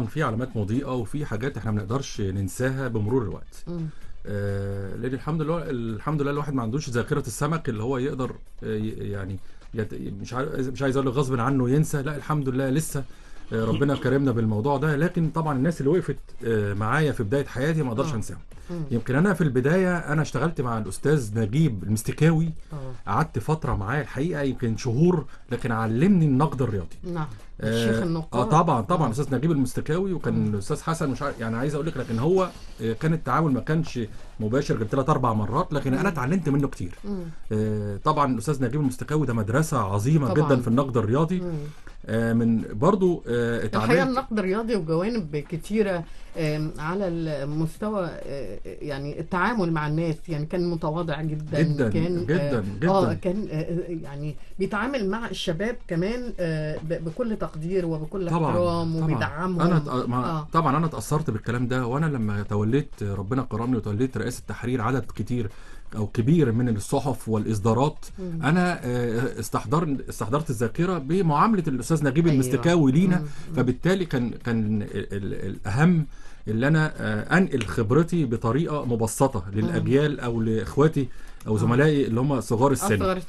في علامات مضيئة وفي حاجات احنا ما بنقدرش ننساها بمرور الوقت. لان الحمد لله الحمد لله الواحد ما عندوش ذاكره السمك اللي هو يقدر يعني مش عايز اقول غصب عنه ينسى، لا الحمد لله لسه ربنا كرمنا بالموضوع ده. لكن طبعا الناس اللي وقفت معايا في بداية حياتي ما اقدرش انساهم. يمكن انا في البداية انا اشتغلت مع الاستاذ نجيب المستكاوي، قعدت فترة معاه الحقيقة يمكن شهور، لكن علمني النقد الرياضي. نعم، الشيخ النقاد. طبعا طبعا الاستاذ نجيب المستكاوي، وكان الاستاذ حسن مش عارف يعني عايز اقول لك، لكن هو كان التعامل ما كانش مباشر غير 3-4 مرات، لكن انا اتعلمت منه كتير. طبعا الاستاذ نجيب المستكاوي ده مدرسه عظيمة طبعًا جدا في النقد الرياضي. من برضو اتعلمت الحقيقة النقد الرياضي وجوانب كتيرة على المستوى، يعني التعامل مع الناس، يعني كان متواضع جدا جدا كان جدا جدا، كان يعني بيتعامل مع الشباب كمان بكل تقدير وبكل احترام وبيدعمهم. انا طبعا انا اتاثرت بالكلام ده، وانا لما توليت ربنا كرمني وتوليت رئاسة التحرير عدد كتير او كبير من الصحف والاصدارات، انا استحضرت الذاكرة بمعاملة الاستاذ نجيب المستكاوي لينا. فبالتالي كان الاهم اللي انا انقل خبرتي بطريقة مبسطة للاجيال او لاخواتي او زملائي اللي هم صغار السن.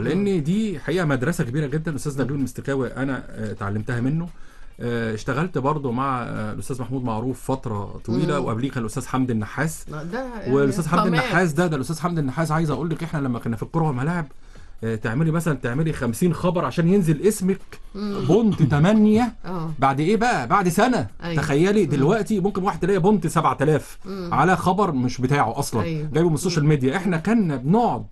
لان دي حقيقة مدرسه كبيرة جدا. الاستاذ نجيب المستكاوي انا اتعلمتها منه. اشتغلت برضو مع الاستاذ محمود معروف فترة طويلة، وقبليه كان الاستاذ حمدي النحاس. والاستاذ حمدي النحاس ده الاستاذ حمدي النحاس عايز اقول لك احنا لما كنا في الكره والملاعب تعملي مثلا 50 خبر عشان ينزل اسمك point 8 بعد ايه بقى، بعد سنة. أيوة. تخيلي دلوقتي ممكن واحد تلاقي point 7000 على خبر مش بتاعه اصلا. أيوة. جايبه من ال social media. احنا كنا بنقعد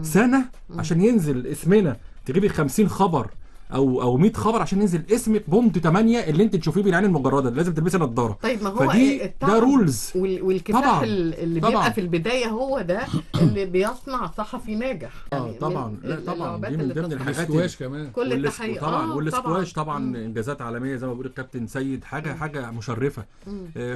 سنة عشان ينزل اسمنا، تجيبي 50 خبر او 100 خبر عشان ينزل اسمك point 8 اللي انت تشوفيه بالعين المجردة، لازم تلبسي نظاره. طيب ما هو ده rules والكفاح اللي بيبقى في البداية هو ده اللي بيصنع صحفي ناجح. يعني طبعا، لا طبعا دي من ضمن الحاجات. الاسكواش كمان، كل التحية طبعا. والاسكواش طبعا انجازات عالمية زي ما بيقول الكابتن سيد، حاجة مشرفة.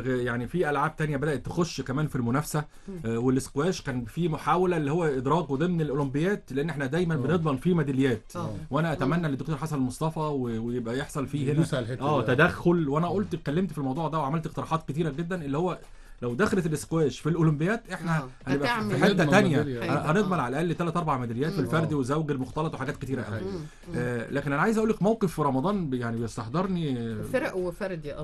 يعني في العاب ثانية بدات تخش كمان في المنافسة. والاسكواش كان في محاولة اللي هو ادراجه ضمن الاولمبياد، لان احنا دايما بنضمن فيه ميداليات. وانا اتمنى للدكتور حسن المصطفى ويبقى يحصل فيه هنا تدخل. وانا قلت اتكلمت في الموضوع ده وعملت اقتراحات كتيرة جدا، اللي هو لو دخلت الاسكواش في الاولمبياد احنا هنبقى في حتة ثانية، هنضمن على الاقل 3-4 ميداليات في الفردي وزوج المختلط وحاجات كتيرة قوي. لكن انا عايز اقول لك موقف في رمضان يعني بيستحضرني، فرق وفردي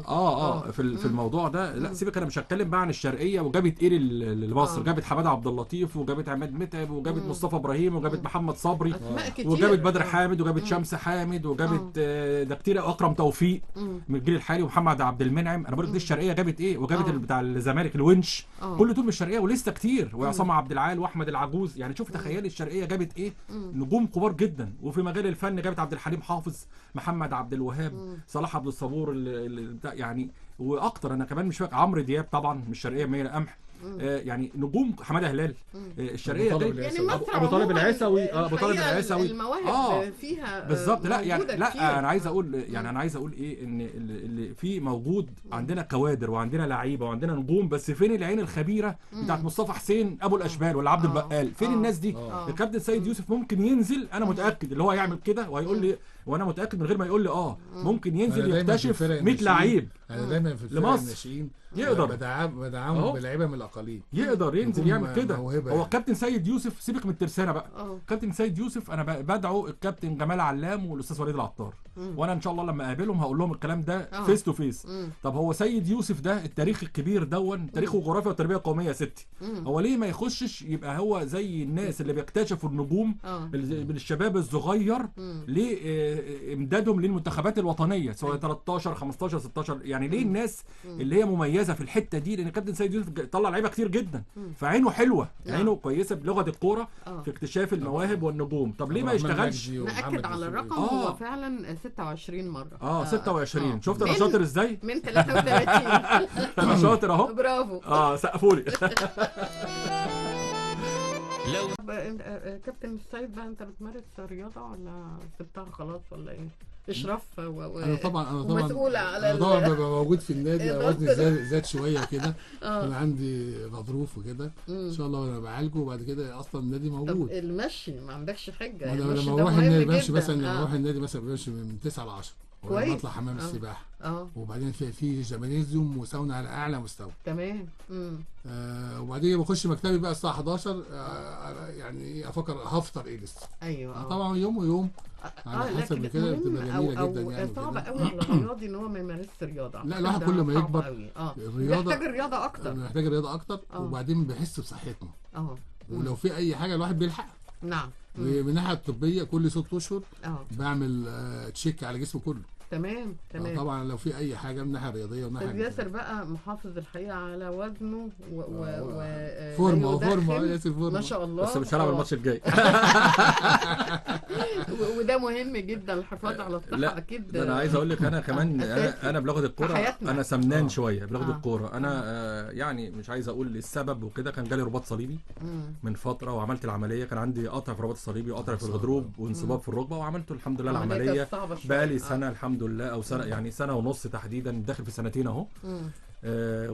في الموضوع ده. لا سيبك، انا مش هتكلم بقى عن الشرقية وجابت ايه لمصر. جابت حمادة عبد اللطيف، وجابت عماد متعب، وجابت مصطفى ابراهيم، وجابت محمد صبري، وجابت بدر حامد، وجابت شمس حامد، وجابت ده كتير، اكرم توفيق من الجيل الحالي، ومحمد عبد المنعم. انا بقول لك دي الشرقية جابت ايه، وجابت بتاع الزمالك الونش، كل دول من الشرقية ولسه كتير، وعصام عبد العال واحمد العجوز. يعني شوف تخيلي الشرقية جابت ايه، نجوم كبار جدا. وفي مجال الفن جابت عبد الحليم حافظ، محمد عبد الوهاب، صلاح عبد الصبور، يعني واكتر. انا كمان مش فاكر عمرو دياب طبعا من الشرقية، ميرا قمح، يعني نجوم، حمادة هلال. الشرقية يعني ابو طالب العيسوي، ابو طالب العيسوي المواهب فيها بالظبط. لا يعني لا انا عايز اقول يعني انا عايز اقول ايه، ان اللي في موجود عندنا كوادر وعندنا لعيبة وعندنا نجوم، بس فين العين الخبيرة بتاعت مصطفى حسين ابو الاشبال ولا عبد البقال؟ فين الناس دي؟ الكابتن سيد يوسف ممكن ينزل، انا متاكد اللي هو يعمل كده وهيقول لي، وانا متاكد من غير ما يقول لي ممكن ينزل يكتشف 100 لعيب. انا دايما في الفرق الناشئين يقدر بدعمهم بلعيبه من الاقاليم، يقدر ينزل يعمل كده. هو الكابتن سيد يوسف سيبك من الترسانه بقى، كابتن سيد يوسف انا بدعو الكابتن جمال علام والاستاذ وليد العطار، وانا ان شاء الله لما اقابلهم هقول لهم الكلام ده face to face. طب هو سيد يوسف ده التاريخ الكبير دون تاريخه جغرافيا وتربيه قومية يا ستي، هو ليه ما يخشش يبقى هو زي الناس اللي بيكتشفوا النجوم من الشباب الصغير ليه امدادهم للمنتخبات الوطنية سواء 13 15 16؟ يعني ليه الناس اللي هي مميزة في الحتة دي؟ لان الكابتن سيد يوسف طلع لعيبة كتير جدا، فعينه حلوة، عينه كويسة بلغه الكورة في اكتشاف المواهب والنجوم. طب ليه ما يشتغلش؟ ناكد على الرقم، هو فعلا 26 مرة. 26. شفت انا شاطر ازاي؟ من 33. انا شاطر اهو، برافو. سقفوا لي. كابتن السيد بقى، انت بتمارس رياضة ولا سبتها خلاص ولا ايه؟ اشراف انا طبعا مسؤولة على انا طبعا ببقى موجود في النادي، وزني زاد شوية كده، انا عندي غضروف وكده، ان شاء الله انا بعالجه، وبعد كده اصلا النادي موجود. طب المشي ما عندكش حجه؟ لما بروح النادي بمشي مثلا، لما بروح النادي مثلا بمشي من 9 ل 10. كويس. بطلع حمام السباحة. وبعدين في جيمنازيوم وساونا على اعلى مستوى. تمام. وبعدين بخش مكتبي بقى الساعة 11، يعني افكر هفطر ايه لسه. ايوه. طبعا يوم ويوم على حسب كده، بتبقى جميلة جدا يعني. صعب قوي على الرياضي ان هو ما يمارسش رياضة. لا الواحد كل ما يكبر الرياضة محتاج الرياضة اكتر، محتاج الرياضة اكتر. وبعدين بيحس بصحتنا. ولو في اي حاجة الواحد بيلحقها. نعم. ومن الناحية الطبية كل 6 اشهر بعمل check على جسمه كله. تمام تمام. طبعا لو في اي حاجة من الناحية الرياضية ومن ناحية ياسر بقى محافظ الحقيقة على وزنه و فورمه فورمه ياسر فورمه ما شاء الله. بس مش هلعب الماتش الجاي. وده مهم جدا الحفاظ على الصحة. لا اكيد. ده انا عايز اقول لك انا كمان انا بلغه الكورة انا سمنان شوية بلغه الكورة. انا يعني مش عايز اقول السبب وكده، كان جالي رباط صليبي من فترة وعملت العملية. كان عندي قطع في رباط الصليبي وقطع في الغضروف وانصباب في الركبة، وعملته الحمد لله العملية بقالي سنة الحمد لله، او سنة يعني سنة ونص تحديدا، داخل في سنتين اهو.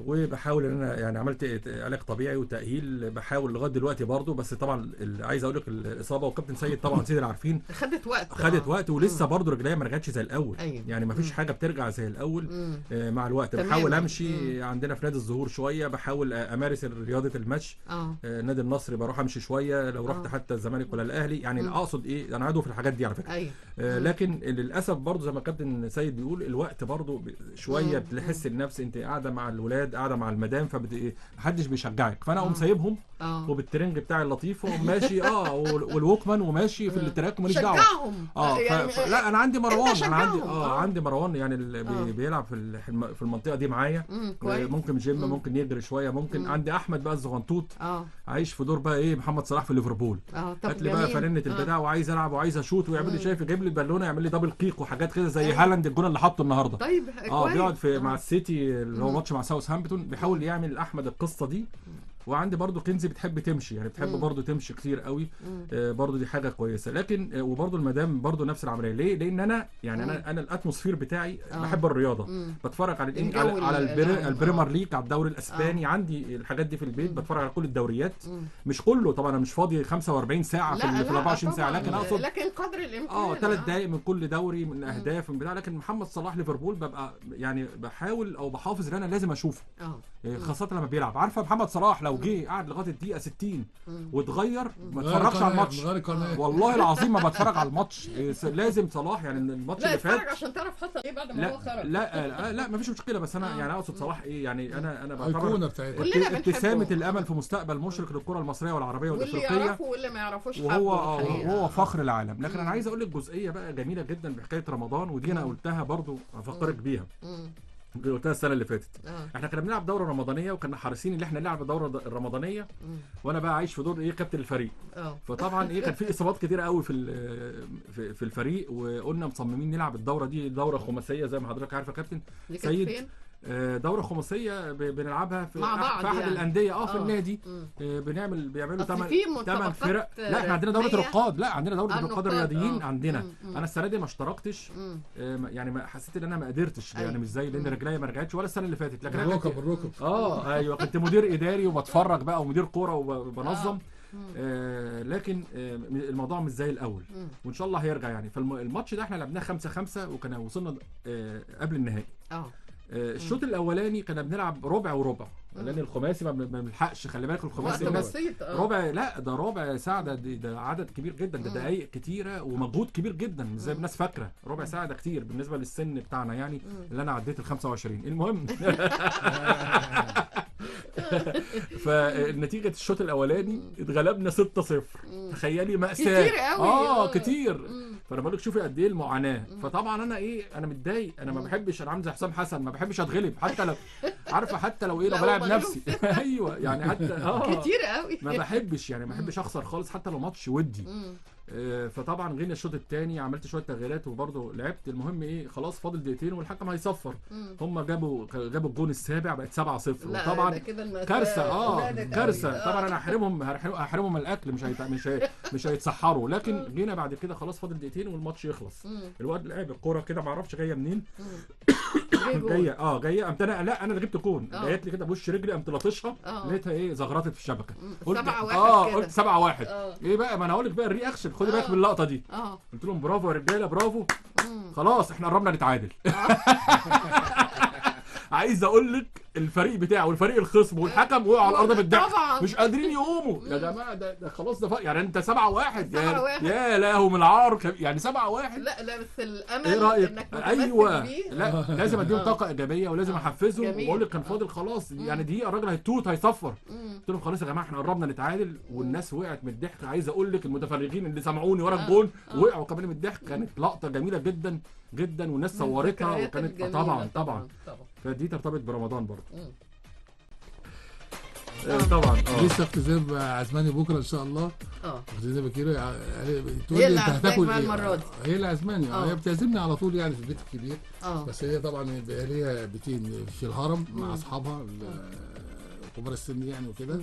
وبحاول ان انا يعني عملت علاج طبيعي وتاهيل، بحاول لغاية دلوقتي برضو. بس طبعا عايز اقول لك الاصابة، وكابتن سيد طبعا سيد اللي عارفين خدت وقت، خدت وقت، ولسه برضو رجليا ما رجعتش زي الاول. أيوة. يعني ما فيش حاجة بترجع زي الاول. مع الوقت بحاول امشي. عندنا في نادي الزهور شوية بحاول امارس رياضة المشي. نادي النصر بروح امشي شوية، لو رحت حتى الزمالك ولا الاهلي يعني. اقصد ايه، انا عدو في الحاجات دي على فكرة. أيوة. لكن للاسف برضو زي ما كابتن سيد بيقول الوقت برضو شوية بتحس النفس انت قاعدة مع الولاد، قاعدة مع المدام، فمحدش بيشجعك. فانا اقوم سايبهم وبالترنج بتاعي اللطيف واقوم ماشي والوكمان وماشي في ال track وماليش دعوه. يعني لا انا عندي مروان، انا عندي عندي مروان يعني اللي بيلعب في المنطقة دي معايا. ممكن جيم، ممكن يجري شوية، ممكن. عندي احمد بقى الزغنطوط عايش في دور بقى ايه محمد صلاح في ليفربول. هات لي بقى فانله البتاع وعايز العب وعايز اشوط ويعمل لي شايف، يجيب لي البالونة يعمل لي double kick وحاجات كده زي هالاند الجون اللي حطه النهارده. طيب بيقعد في مع السيتي اللي هو ماتش مع ساوثهامبتون، بيحاول يعمل احمد القصة دي. وعندي برضو كنزي بتحب تمشي، يعني بتحب برضو تمشي كتير قوي. برضو دي حاجة كويسة. لكن وبرضو المدام برضو نفس العملية. ليه؟ لان انا يعني انا ال atmosphere بتاعي بحب الرياضة. بتفرج على على ال Premier League، على الدوري الاسباني. عندي الحاجات دي في البيت، بتفرج على كل الدوريات. مش كله طبعا، انا مش فاضي 45 ساعة في 24 ساعة، لكن اقصد لكن قدر الامكان 3 دقائق من كل دوري، من اهداف من بتاع. لكن محمد صلاح ليفربول ببقى يعني بحاول او بحافظ ان انا لازم اشوفه، خاصة لما بيلعب. عارفه محمد صلاح لو جه قعد لغاية الدقيقة 60 واتغير ما اتفرجش على الماتش، والله العظيم ما بتفرج على الماتش. لازم صلاح يعني الماتش اللي فات اتفرج عشان تعرف حصل ايه بعد ما هو خرج. لا لا ما فيش مشكلة، بس انا يعني اقصد صلاح ايه يعني انا بعتبر ابتسامة الامل في مستقبل مشرق للكرة المصرية والعربية والافريقيه، واللي يعرفه واللي ما يعرفوش، وهو فخر العالم. لكن انا عايز اقول لك جزئية بقى جميلة جدا بحكاية رمضان، ودي انا قلتها برضو افكرك بيها، قلتها السنة اللي فاتت. احنا كنا بنلعب دوره رمضانيه، وكنا حريصين ان احنا نلعب الدورة الرمضانية، وانا بقى عايش في دور ايه كابتن الفريق. فطبعا ايه كان في اصابات كتيرة قوي في الفريق، وقلنا مصممين نلعب الدورة دي دوره خماسيه زي ما حضرتك عارفه يا كابتن سيد. دوره خماسيه بنلعبها في احد يعني الاندية في النادي. بيعملوا 8 فرق. لا احنا عندنا دوره رقاد، لا عندنا دوره رقاد الرياضيين عندنا. انا السنة دي ما اشتركتش، يعني ما حسيت ان انا ما قدرتش، يعني مش زي لان رجليا ما رجعتش ولا السنة اللي فاتت. لكن الركب ايوه كنت مدير اداري وبتفرج بقى ومدير كورة وبنظم. لكن الموضوع مش زي الاول، وان شاء الله هيرجع يعني. فالماتش ده احنا لعبناه 5-5 وكان وصلنا قبل النهائي. الشوط الاولاني كنا بنلعب ربع وربع، لان الخماسي ما بنلحقش، خلي بالك الخماسي ربع، لا ده ربع ساعة، ده عدد كبير جدا، ده دقائق كتيرة ومجهود كبير جدا، مش زي الناس فاكره ربع ساعة ده كتير بالنسبة للسن بتاعنا يعني اللي انا عديت ال 25. المهم فالنتيجه الشوط الاولاني اتغلبنا 6-0، تخيلي مأساة كتير قوي. كتير. فانا بقول لك شوفي قد ايه المعاناة. فطبعا انا ايه، انا متضايق، انا ما بحبش، انا عامل زي حسام حسن، ما بحبش اتغلب حتى لو عارفه، حتى لو ايه لو بلعب نفسي. ايوه يعني حتى كتير قوي ما بحبش، يعني ما بحبش اخسر خالص حتى لو ماتش ودي. فطبعا جينا الشوط الثاني عملت شوية تغييرات وبرده لعبت. المهم ايه، خلاص فاضل دقيقتين والحكم هيصفر. هم جابوا الجون السابع، بقت 7-0. وطبعا كارثة، كارثة. طبعا انا هحرمهم من الاكل، مش هيتسحروا. لكن جينا بعد كده خلاص فاضل دقيقتين والماتش يخلص. الواد لعب الكورة كده ما اعرفش جاية منين. جاية جاية، قمت انا لا انا اللي جبت جون، جايت لي كده بوش رجلي، قمت لطشها، لقيتها ايه زغرطت في الشبكة. قلت 7-1. قلت 7-1. ايه بقى، ما انا هقول لك بقى ال reaction، خدي بالك من اللقطة دي. قلت لهم برافو يا رجاله برافو، خلاص احنا قربنا نتعادل. عايز اقول لك الفريق بتاعه والفريق الخصم والحكم وقعوا على الارض بالضحك، مش قادرين يقوموا. يا جماعة ده خلاص ده يعني انت 7-1، يا لهو من العار، يعني 7-1. لا لا بس الامل ايه رايك؟ انك ايوه لا لازم اديهم طاقة ايجابية ولازم احفزهم، وبقول لك كان فاضل خلاص يعني دقيقة، الراجل هيتوت هيصفر. قلت لهم خلاص يا جماعة احنا قربنا نتعادل، والناس وقعت من الضحك. عايز اقول لك المتفرجين اللي سمعوني ورا الجون وقعوا كمان من الضحك. كانت لقطة جميلة جدا جدا، والناس صورتها، وكانت طبعا طبعا. فدي ترتبط برمضان برضه. طبعا لسه اخت زينب عزماني بكره ان شاء الله. اخت زينب كيرو تقول لي انت هتاكل ايه المرة دي؟ هي اللي عزماني، هي بتعزمني على طول يعني في البيت الكبير. بس هي طبعا بقى ليها بيتين في الهرم مع اصحابها كبار السن يعني وكده،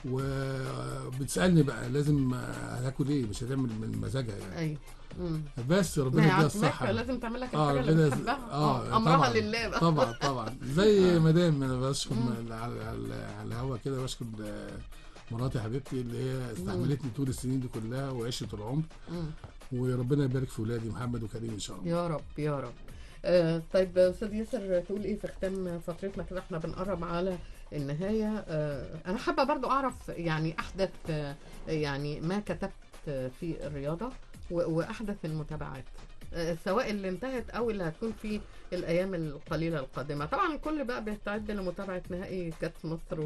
وبتسالني بقى لازم هتاكل ايه، مش هتعمل من مزاجها يعني. ايوه بس ربنا يديها الصحة، لازم تعمل لك الحاجة اللي بتحبها. امرها لله بقى. طبعا طبعا زي مدام انا بشكر على الهوا كده، بشكر مراتي حبيبتي اللي هي استحملتني طول السنين دي كلها وعشت العمر، وربنا يبارك في ولادي محمد وكريم ان شاء الله. يا رب يا رب. طيب استاذ ياسر، تقول ايه في ختام فترتنا كده، احنا بنقرب على النهاية. انا حابة برضو اعرف يعني احدث يعني ما كتبت في الرياضة واحدث المتابعات، سواء اللي انتهت او اللي هتكون في الايام القليلة القادمة. طبعا الكل بقى بيستعد لمتابعة نهائي كاس مصر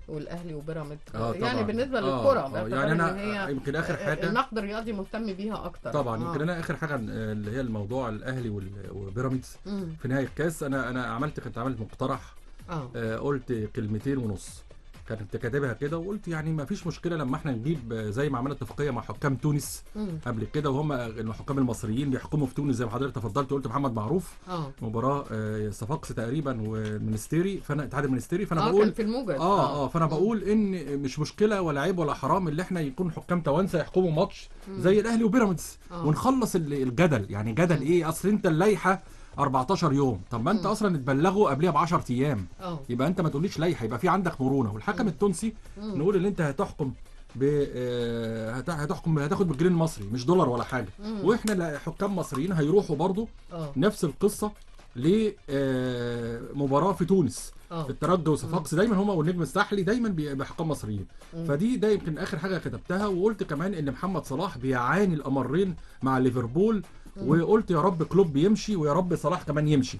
والاهلي وبيراميدز. يعني بالنسبة للكرة يعني انا يمكن اخر حاجة النقد الرياضي مهتم بيها اكتر طبعا. يمكن انا اخر حاجة اللي هي الموضوع الاهلي وبيراميدز في نهائي الكاس، انا كنت عملت مقترح. قلت 2.5 كلمة كنت كاتبها كده، وقلت يعني ما فيش مشكلة لما احنا نجيب زي ما عملنا اتفاقية مع حكام تونس قبل كده، وهم الحكام المصريين بيحكموا في تونس زي ما حضرتك تفضلت وقلت محمد معروف مباراة صفاقس تقريبا والمنستيري، فانا اتحاد المنستيري، فانا بقول كان في الموجز. فانا بقول ان مش مشكلة ولا عيب ولا حرام اللي احنا يكون حكام توانسة يحكموا ماتش زي الاهلي وبيراميدز ونخلص الجدل. يعني جدل ايه؟ اصل انت اللائحة 14 يوم، طب ما انت اصلا اتبلغوا قبلها ب 10 ايام، يبقى انت ما تقوليش لائحة، يبقى في عندك مرونة. والحكم التونسي نقول ان انت هتحكم هتحكم هتاخد بالجنيه المصري مش دولار ولا حاجة، واحنا حكام مصريين هيروحوا برضو نفس القصة لمباراة في تونس. الترجي وصفاقس دايما هما والنجم الساحلي دايما بيبقى حكام مصريين. فدي ده يمكن اخر حاجة كتبتها. وقلت كمان ان محمد صلاح بيعاني الامرين مع ليفربول، وقلت يا رب كلوب يمشي ويا رب صلاح كمان يمشي.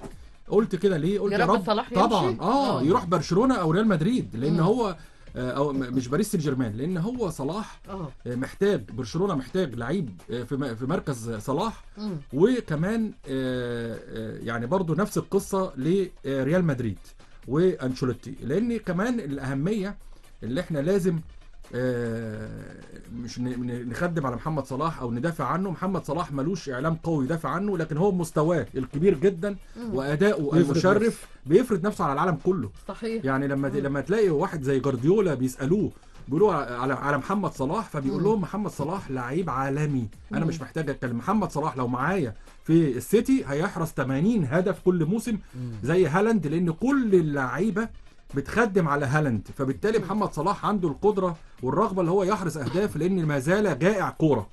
قلت كده ليه؟ قلت يا رب صلاح طبعا يمشي؟ يروح برشلونة او ريال مدريد، لان هو او مش باريس سان جيرمان، لان هو صلاح محتاج برشلونة، محتاج لعيب في مركز صلاح. وكمان يعني برضو نفس القصة لريال مدريد وانشيلوتي، لان كمان الاهمية اللي احنا لازم مش نخدم على محمد صلاح او ندافع عنه. محمد صلاح ملوش اعلام قوي يدافع عنه، لكن هو مستواه الكبير جدا واداؤه المشرف بيفرض نفسه على العالم كله. صحيح. يعني لما تلاقي واحد زي جارديولا بيسالوه بيقولوا على محمد صلاح، فبيقول لهم محمد صلاح لعيب عالمي، انا مش محتاج اتكلم. محمد صلاح لو معايا في السيتي هيحرز 80 هدف كل موسم زي هالاند، لان كل اللعيبة بتخدم على هالاند، فبالتالي محمد صلاح عنده القدرة والرغبة اللي هو يحرز اهداف، لان ما زال جائع كورة.